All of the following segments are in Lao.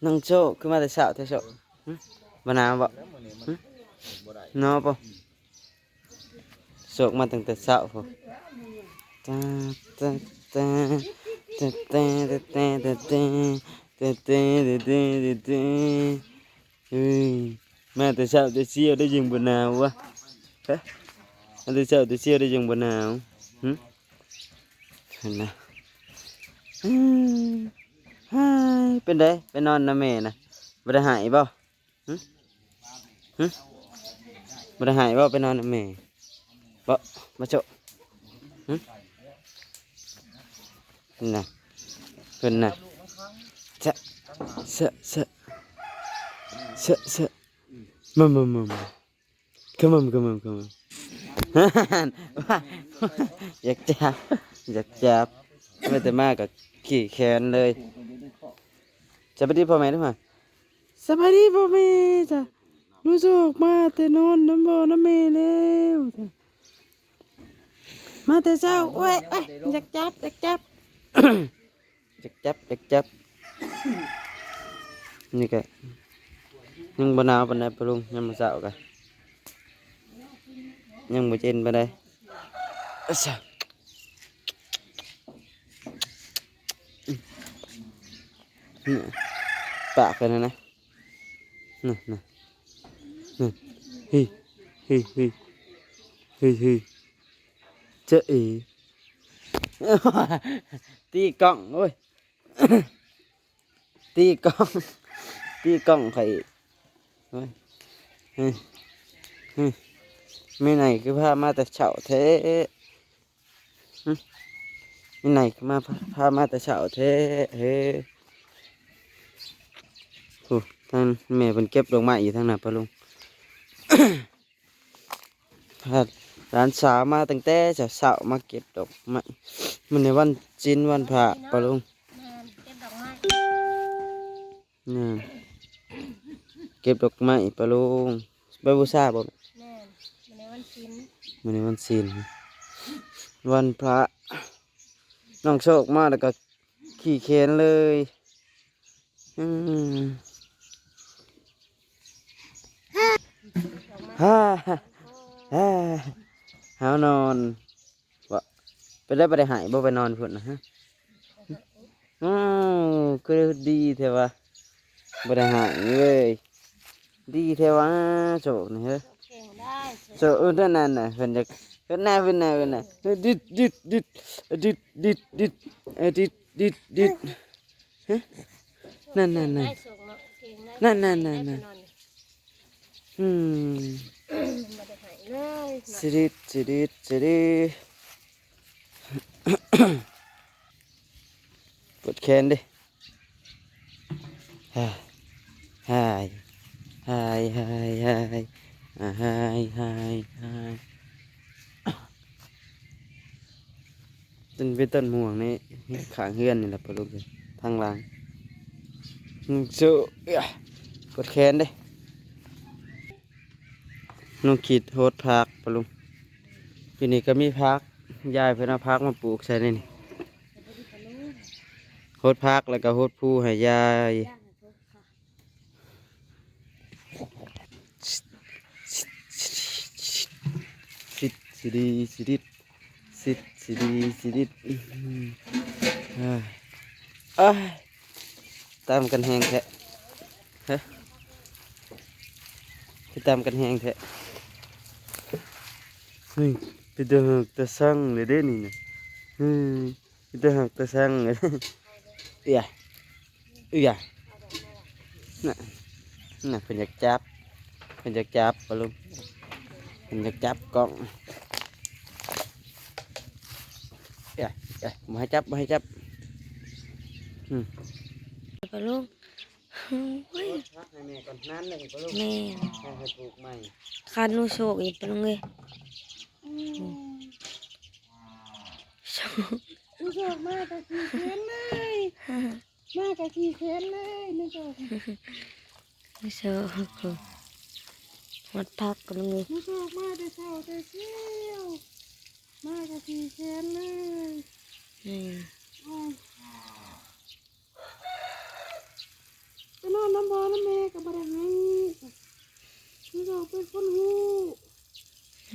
ນ້ອງໂຊກ ຄືມາແຕ່ເຊົ້າແທ້ໂຊກ? ຫຶ? ບໍ່ໜາວບໍ່? ຫຶ? ໜາວບໍ່? ໂຊກມາຕັ້ງແຕ່ເຊົ້າພຸ້ນ. ເອີຍ ມາແຕ່ເຊົ້າແຕ່ຊຽວໄດ້ຍັງບໍ່ໜາວວະ? ຮະ? ມາແຕ່ເຊົ້າແຕ່ຊຽວໄດ້ຍັງບໍ່ໜາວ? ຫຶ? ຫັ້ນນະ. ເປັນໃດ? ໄປນອນນຳແມ່ນະ ບໍ່ໄດ້ໄຫ້ບໍ່? ຫຶ? ຫຶ? ບໍ່ໄດ້ໄຫ້ບໍ່? ໄປນອນນຳແມ່ບໍ່? ມາໂຊະ. ຫຶ? ນະ ເພິ່ນນະ ຊະ ຊະ ຊະ ຊະ ຊະ ມາ ມາ ມາ ມາ ຂະມຳ ຂະມຳ ຂະມຳ. ຢາກຈັບ ຢາກຈັບ ວ່າແຕ່ມາກໍຂີ້ແຄ້ນເລີຍ. ສະບາຍດີພໍ່ແມ່ດູຫະ. ສະບາຍດີພໍ່ແມ່ຈ້ະ. ໜູໂຊກມາແຕ່ນອນນຳພໍ່ນຳແມ່ແລ້ວ. ມາແຕ່ເຊົ້າ. ໂອ້ຍ ໂອ້ຍ ຢາກຈັບ ຢາກຈັບ ຢາກຈັບ ຢາກຈັບ. ນີ້ກະຍັງບໍ່ໜາວປານໃດປ້າລຸງ, ຍາມມື້ເຊົ້າກະຍັງບໍ່ເຢັນປານໃດ. ປາກເພິ່ນຫັ້ນນະ. ນັ້ນ ນັ້ນ ນັ້ນ ເຮີ້ຍ ເຮີ້ຍ ເຮີ້ຍ ເຮີ້ຍ ເຮີ້ຍ ຈະເອ ຕີກ້ອງ ໂອ້ຍ ຕີກ້ອງ ຕີກ້ອງຂ້ອຍອີກ. ໂອ້ຍ ເຮີ້ຍ ເຮີ້ຍ ແມ່ໃຫຍ່ຄືພາມາແຕ່ເຊົ້າແທ້. ຫຶ ນີ້ນາຍມາ ພາ ພາມາແຕ່ເຊົ້າແທ້ເຮີ. ໂອ້ ທາງແມ່ເພິ່ນເກັບດອກໄມ້ຢູ່ທາງໜ້າປ້າລຸງ. ພາຫຼານສາວມາຕັ້ງແຕ່ເຊົ້າໆ ມາເກັບດອກໄມ້. ມື້ນີ້ວັນສິນວັນພະປ້າລຸງ. ແມ່ນ ເກັບດອກໄມ້. ແມ່ນ ເກັບດອກໄມ້ປ້າລຸງ ໄປບູຊາບໍ່? ແມ່ນ ມື້ນີ້ວັນສິນ ມື້ນີ້ວັນສິນ ວັນພະ. ນ້ອງໂຊກມາແລ້ວກໍຂີ້ແຄ້ນເລີຍ. ອືມ ອອກມາ ຫາ ຫາ ຫາວນອນ. ບໍ່ ເປັນໄດ້ ບໍ່ໄດ້ໃຫ້ບໍ່ ໄປນອນພຸ້ນນະ? ຮະ ອ້າວ ຄືດີແທ້ວະ ບໍ່ໄດ້ໃຫ້ເວີຍ ດີແທ້ວະ ໂຊກນີ້ເຮີ. ໂຊກ ເອີ ນັ້ນໆ ເພິ່ນຢາກ ເພິ່ນນະ ເພິ່ນນະ ເພິ່ນນະ ດິດ ດິດ ດິດ ດິດ ດິດ ດິດ ເອີ ດິດ ດິດ ດິດ. ຮະ ນັ້ນໆໆ ນັ້ນໆໆໆ ອືມ ຊິດິດ ຊິດິດ ຊິດິດ. ປວດແຂນເດ້. ຫາ ຫາຍ ຫາຍ ຫາຍ ຫາຍ ອາ ຫາຍ ຫາຍ ຫາຍ. ຕົ້ນ ເປັນຕົ້ນມ່ວງໃນຂ້າງເຮືອນນີ້ແຫຼະ ປ້າລຸງ ທາງຫຼັງ. ໂຊ ປວດແຂນເດ້. ນ້ອງຄິດໂຫດຜັກ ປ້າລຸງ. ຢູ່ນີ້ກໍມີຜັກ ຍາຍເພິ່ນເອົາຜັກມາປູກໃສ່ໃນນີ້. ໂຫດຜັກ ແລ້ວກໍໂຫດພູໃຫ້ຍາຍ. ຊິດ ຊິດີ ຊິດິດ ຊິດ ຊິດີ ຊິດິດ. ເອີຍ ຕາມກັນແຮງແທ້ ຮະ ຄືຕາມກັນແຮງແທ້. ເຮີ້ຍ ເປັນຕາຮັກຕາຊັງເລີຍເດ້ນີ້ນະ. ເຮີ້ຍ ເປັນຕາຮັກຕາຊັງເລີຍ. ເອີຍ ເອີຍ ນະ ນະ ເພິ່ນຢາກຈັບ ເພິ່ນຢາກຈັບ ປ້າລຸງ ເພິ່ນຢາກຈັບກ້ອງ. ເອີຍ ເອີຍ ບໍ່ໃຫ້ຈັບ ບໍ່ໃຫ້ຈັບ. ອືມ ປ້າລຸງ ໂອ້ຍ ພັກໃຫ້ແມ່ກ່ອນ ນານແລ້ວນີ້ປ້າລຸງ. ແມ່ນ ໃຫ້ ໃຫ້ປູກໃໝ່ ຄັນໜູໂຊກອີກ ປ້າລຸງເອີຍ. ອືມ ໜູໂຊກ ໜູໂຊກມາກໍຂີ້ແຄ້ນເລີຍ ມາກໍຂີ້ແຄ້ນເລີຍ ໜູໂຊກ ໜູໂຊກ ຮອດພັກ ປ້າລຸງເອີຍ. ໜູໂຊກມາແຕ່ເຊົ້າແຕ່ຊຽວ ມາກໍຂີ້ແຄ້ນເລີຍ. ອືມ ໂອ້ຍ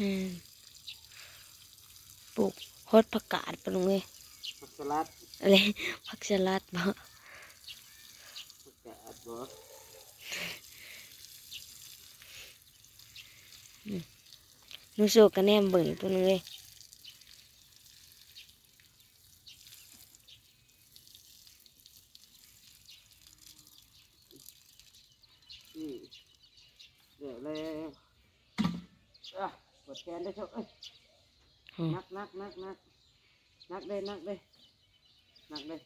ອືມ ປູກຮອດຜັກກາດປະລຸງເອີຍ. ຜັກສະຫຼັດ ອະເລ ຜັກສະຫຼັດບໍ? ຜັກກາດບໍ? ອືມ ໜູໂຊກະແນມເບິ່ງປະລຸງເອີຍ. ອືມ ແລ້ວ ແລ້ວ ອາ ປວດແຂນເດ້ໂຊກເອີຍ. ອືມ ໜັກ ໜັກ ໜັກ ໜັກ ໜັກເດ້ ໜັກເດ້ ໜັກເດ້.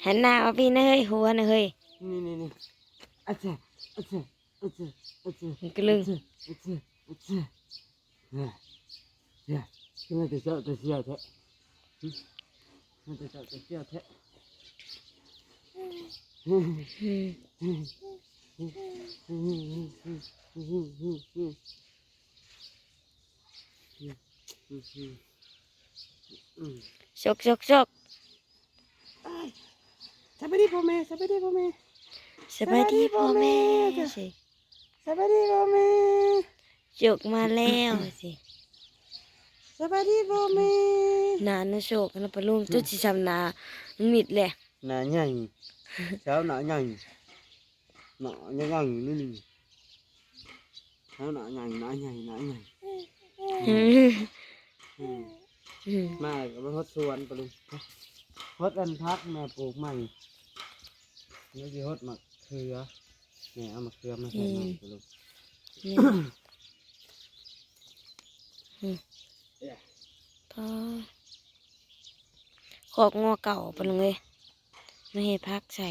ຫັນໜ້າມາພີ້ນະເຮີ້ຍ ຫົວນະເຮີ້ຍ ນີ້ໆໆ ອາຈາ ອາຈາ ອາຈາ ກະລຶງ ອາຈາ ອາຈາ ອາຈາ ເຮີ້ຍ ເຮີ້ຍ ຄືມາແຕ່ເຊົ້າແຕ່ຊຽວແທ້ ຫຶ ມາແຕ່ເຊົ້າແຕ່ຊຽວແທ້. ໂຊກ ໂຊກ ໂຊກ ສະບາຍດີພໍ່ແມ່ ສະບາຍດີພໍ່ແມ່ ສະບາຍດີພໍ່ແມ່ ສະບາຍດີພໍ່ແມ່ ໂຊກມາແລ້ວຊິ ສະບາຍດີພໍ່ແມ່. ໜ້າໜູໂຊກນະປະລຸງ ຈົນຊິຊ່ຳໜ້ານ້ອງມິດແຫຼະ ໜ້າໃຫຍ່ ສາວໜ້າໃຫຍ່ ໜ້າໃຫຍ່ໆ ນີ້ ໜ້າໃຫຍ່ ໜ້າໃຫຍ່ ໜ້າໃຫຍ່ ອືມ ອືມ ອືມ ມາແລ້ວກໍມາຫົດສວນປະລຸງ ຫົດອັນຜັກແມ່ປູກໃໝ່ ແລ້ວຊິຫົດໝາກເຂືອ ແມ່ເອົາໝາກເຂືອມາໃສ່ໃໝ່ປະລຸງ ແມ່ນ ອືມ ເອີ ພໍ ຄອກງົວເກົ່າປະລຸງເອີຍ ມາເຮັດຜັກໃສ່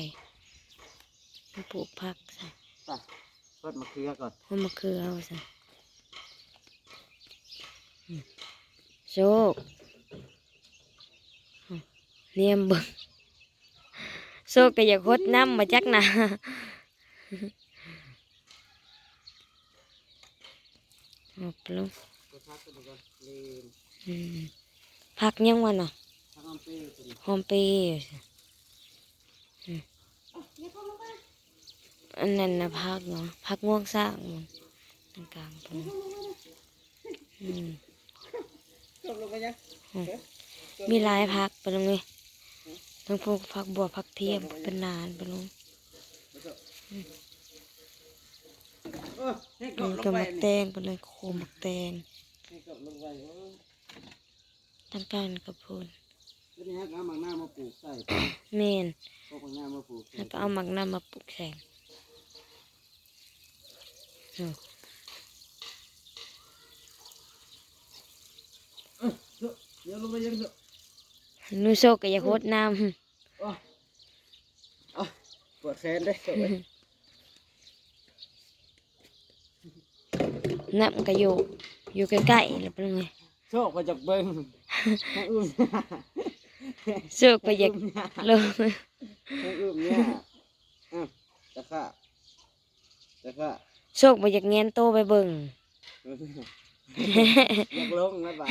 ມາປູກຜັກໃສ່ ໄປ ເປີດມະເຂືອກ່ອນ ເອົາມະເຂືອເອົາໃສ່ ອືມ ໂຊກ ອືມ ແນມເບິ່ງ ໂຊກກໍຢາກຫົດນຳ ມາຈັກນະ. ອອກໄປລົງ ໄປພັກກັນດີກວ່າ ລືມ ອືມ ຜັກຫຍັງວະນະ? ຜັກຫອມເປຍຕົວນີ້ ຫອມເປຍ ອືມ ອັນນັ້ນນະຜັກຫຍັງ? ຜັກງວງຊ້າງ ທາງກາງພຸ້ນ ອືມ ອືມ ມີຫຼາຍຜັກປະລຸງເອີຍ ທັງພວກຜັກບົ່ວ ຜັກທຽມ ເປັນນານປະລຸງ ເອີ ອັນນີ້ກໍໝາກແຕງປະລຸງ ໂຄມໝາກແຕງ ທາງກາງກໍພຸ້ນ ຕົວນີ້ເຮົາກໍເອົາໝາກນາວມາປູກໃສ່ ແມ່ນ ເອົາໝາກນາວມາປູກໃສ່ ເຮົາກໍເອົາໝາກນາວມາປູກໃສ່ ອືມ ເອີ ດຽວລົງໄປຍັງ ໜູໂຊກກໍຢາກຫົດນຳ ໂອ້ຍ ໂອ້ຍ ປວດແຂນເດ້ ໂຊກເອີຍ ນ້ຳກໍຢູ່ ຢູ່ໃກ້ໆ ແລ້ວເປັນໄງ ໂຊກໄປຢາກເບິ່ງ ໃຫ້ອຸ້ມ ໂຊກໄປຢາກ ໃຫ້ອຸ້ມ ລົງ ໃຫ້ອຸ້ມຍາ ອາ ຕະຂາ ແລ້ວກໍ ໂຊກບໍ່ຢາກແງນໂຕໄປເບິ່ງ ຢາກລົງແລ້ວບາດ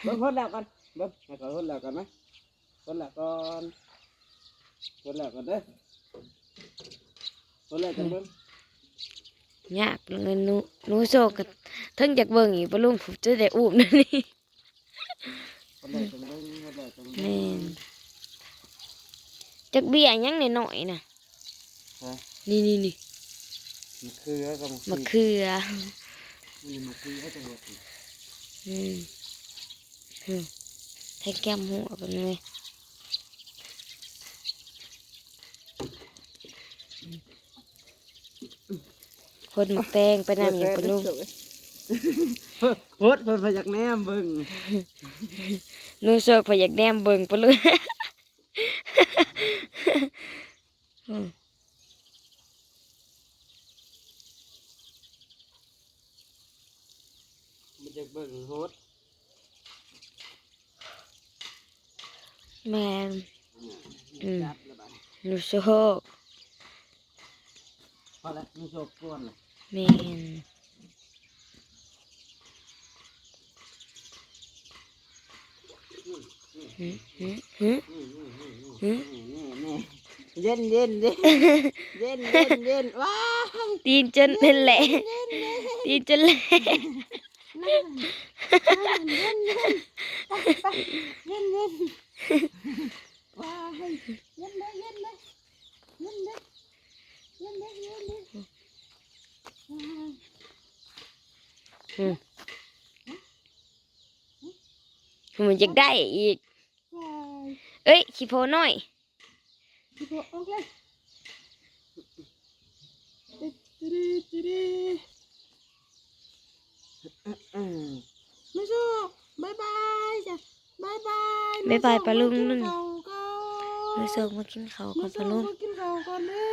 ເບິ່ງຄົນແລ້ວກ່ອນ ເບິ່ງໃຫ້ເຂົາຄົນແລ້ວກ່ອນນະ ຄົນແລ້ວກ່ອນ ຄົນແລ້ວກ່ອນເດີ ຄົນແລ້ວຈັງເບິ່ງ ຍາກເລີຍ ໜູ ໜູໂຊກກໍເຖິງຢາກເບິ່ງອີກ ປະລຸງ ຈະໄດ້ອຸ້ມແນວນີ້. ເພິ່ນໄດ້ເພິ່ນເບິ່ງ ເພິ່ນໄດ້ເພິ່ນເບິ່ງ ແມ່ນ ຈັກເບ້ຍຫຍັງນ້ອຍໆນະ ຮະ ນີ້ໆໆ ມະເຂືອກັບມະ ມະເຂືອ ນີ້ມະເຂືອຈັງຫວັດນີ້ ອືມ ອືມ ແທງແກ້ມຫົວເພິ່ນເລີຍ. ຄົນໝາກແຕງໄປນຳຫຍັງປະລຸງ ໂພດ ເພິ່ນພະຢາກແນມເບິ່ງ ໜູໂຊກພະຢາກແນມເບິ່ງປະລຸງ ອືມ ມັນຢາກເບິ່ງໂພດ. ແມ່ນ ອືມ ຈັບແລ້ວບາດນີ້ ໜູໂຊກ ພໍແລ້ວ ໜູໂຊກກ່ອນແຫຼະ ແມ່ນ ອືມ ອືມ ອືມ ອືມ ອືມ ອືມ ອືມ ອືມ ອືມ ອືມ ອືມ ອືມ ອືມ. ເຢັນໆໆ ເຢັນໆໆ ວ້າຍ ຕີນຈົນແຫຼະ ເຢັນໆໆ ຕີນຈົນແຫຼະ ນັ້ນ ນັ້ນ ເຢັນໆ ໄປໆ ເຢັນໆ ວ້າຍ ເຢັນເດີ້ ເຢັນເດີ້ ເຢັນເດີ້ ເຢັນເດີ້ ເຢັນເດີ້ ວ້າຍ ອືມ ມັນຢາກໄດ້ອີກ ເອີຍ ຂີ້ໂພນ້ອຍ ຊິບໍ່ອອກເລີຍ ແມ່ໂຊ ບາຍບາຍຈ້ະ ບາຍບາຍ ບາຍບາຍ ແມ່ໂຊ ປາລຸງ ມາກິນເຂົ້າກ່ອນ ແມ່ໂຊ ມາກິນເຂົ້າກ່ອນ ແມ່ໂຊ ປາລຸງ ມາກິນເຂົ້າກ່ອນເດີ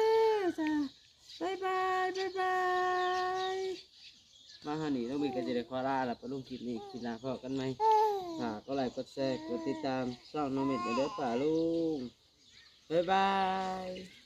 ຈ້ະ ບາຍບາຍ ບາຍບາຍ. ມາຮອດນີ້ນ້ອງມິດກໍຈະໄດ້ຂໍລາລະປາລຸງ ຄລິບນີ້ ຄລິບໜ້າພໍ້ກັນໃໝ່ ຝາກກົດໄລກົດແຊ ກົດຕິດຕາມຊ່ອງນ້ອງມິດແດ່ເດີປາລຸງ ບາຍບາຍ.